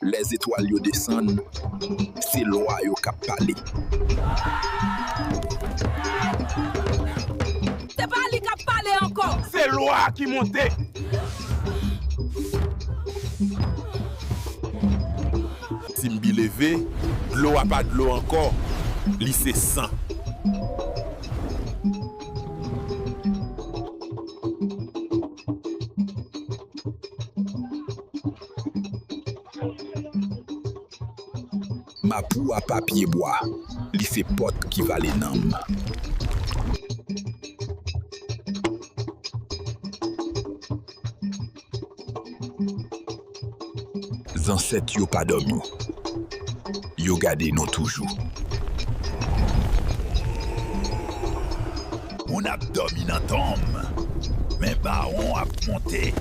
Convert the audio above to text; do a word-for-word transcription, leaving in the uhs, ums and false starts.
Lè zetwal yo desann, se lwa yo k ap pale. Se pa li k ap pale ankò. Se lwa ki monte. Simbi leve, dlo a pa dlo ankò, li se san. Mapou a pa pyebwa, li se pòt ki vale nanm. Zansèt yo pa dòmi. Yo gade nou toujou. Moun ap dòmi nan tonm, men bawon ap monte.